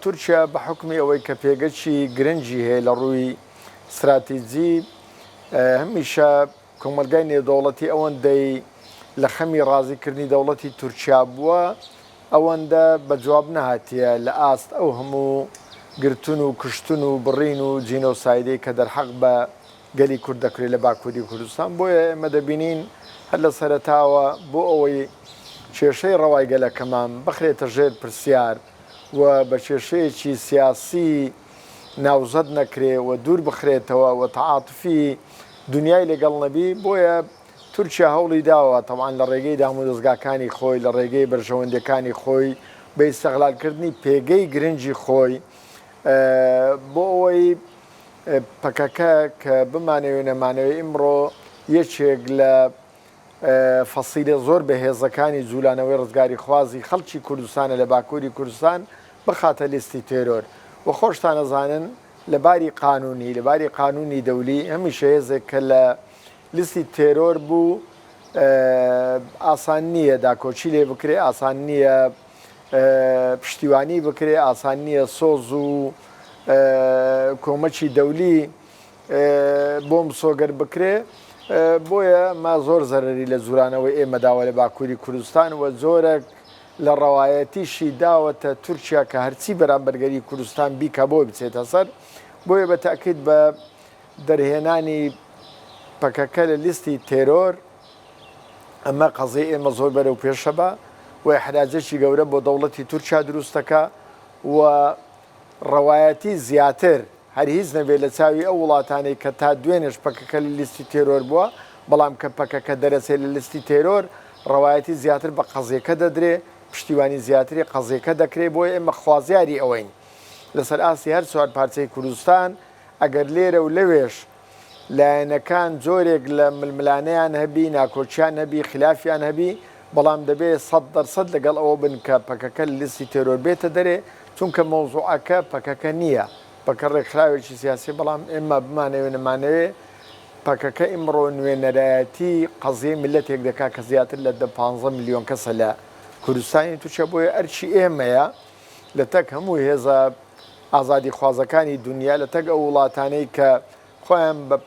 تورکیا بە حوکمی ئەوەی کە پێگەکی گرنگی هەیە لە ڕووی ستراتیجی، هەمیشە کۆمەڵگای نێودەوڵەتی ئەوەندەی لە خەمی ڕازی کردنی دەوڵەتی تورکیا بووە، ئەوەندە بە جواب نەهاتیە لە ئاست ئەو هەموو گرتن و کوشتن و بڕین و جینۆسایدەی کە دەرحەق بە گەلی کورد دەکرێت لە باکووری کوردستان. بۆیە ئێمە دەبینین هەر لە سەرەتاوە بۆ ئەوەی کێشەی ڕەوای گەلەکەمان بخرێتە ژێر پرسیار، و بە کێشەیەکی سیاسی ناوزەد نەکرێ و دوور بخرێتەوە و تەعاتوفی دونیای لەگەڵ نەبی، بۆیە تورکیا هەوڵی داوە تەبعەن لە ڕێگەی دامودەزگاکانی خۆی، لە ڕێگەی بەرژەوەندیەکانی خۆی، بە ئیستغلالکردنی پێگەی گرنگی خۆی بۆ ئەوەی پەکەکە کە بمانەوێ نەمانەوێ ئیمڕۆ یەکێک لە فەسیلە زۆر بەهێزەکانی جولانەوەی ڕزگاریخوازی خەڵکی کوردستانە لە باکوری کوردستان بخاتە لیستی تێرۆر و خۆشتان ئەزانن لە باری قانونی لە باری قانونی دەولی هەمیشە هێزێک کە لە لیستی تێرۆر بوو ئاسان نییە داکۆکی لێ بکرێ ئاسان نییە پشتیوانی بکرێ ئاسان نییە سۆز و کۆمەکی دەولی بۆ مسۆگەر بکرێ، بۆیە ئەمە زۆر زەرەری لە جورانەوەی ئێمە داوە لە باکوری کوردستان و جۆرەک لە ڕەوایەتیشی داوەتە تورکیا کە هەرچی بەرامبەر گەلی کوردستان بیکا بۆی بچێتە سەر، بۆیە بە تەئکید بە دەرهێنانی پەکەکە لە لیستی تێرۆر ئەمە قەزیەی ئێمە زۆر بەرەو پێشەبا و ئیحراجێکی گەورە بۆ دەوڵەتی تورکیا دروست دەکا و ڕەوایەتی زیاتر هەر هیچ نەبێت لە چاوی ئەو وڵاتانەی کە تا دوێنێش پەکەکە لە لیستی تێرۆر بووە، بەڵام کە پەکەکە دەرەچێت لە لیستی تێرۆر، ڕەوایەتی زیاتر بە قەزیەکە دەدرێ، پشتیوانی زیاتری قەزیەکە دەکرێ، بۆیە ئێمە خوازیاری ئەوەین لەسەر ئاستی هەر چوارپارچەی کوردستان ئەگەر لێرە و لەوێش لایەنەکان جۆرێک لە ململانێیان هەبی، ناکۆکیان هەبی، خیلافیان هەبی، بەڵام دەبێ 100% لەگەڵ ئەوە بن کە پەکەکە لە لیستی تێرۆر بێتە دەرێ، چونکە مەوزوعەکە پەکەکە نییە، پەکە ڕێکخراوێکی سیاسیە، بەڵام ئێمە بمانەوێ نەمانەوێ پەکەکە ئیمڕۆ نوێنەرایەتی قەزیەی میللەتێک دەکا کە زیاتر لە دە پانزە ملیۆن کەسە لە کوردستانی تورکیا، بۆیە ئەرکی ئێمەیە لە تەک هەموو هێزە ئازادیخوازەکانی دونیا لە تەک ئەو وڵاتانەی کە خۆیان بە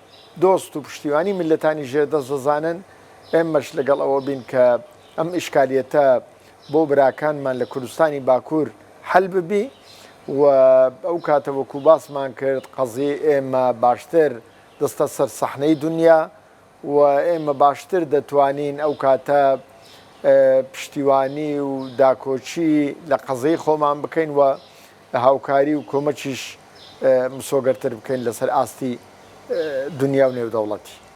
دۆست و پشتیوانی میللەتانی ژێردەست دەزانن، ئێمەش لەگەڵ ئەوە بین کە ئەم ئیشکالیەتە بۆ براکانمان لە کوردستانی باکوور حەل ببی و ئەو کاتە وەکوو باسمان کرد قەزیەی ئێمە باشتر دەستە سەر سەحنەی دونیا و ئێمە باشتر دەتوانین ئەو کاتە پشتیوانی و داکۆکی لە قەزیەی خۆمان بکەین و هاوکاری و کۆمەکیش مسۆگەرتر بکەین لەسەر ئاستی دونیا و نێودەوڵەتی.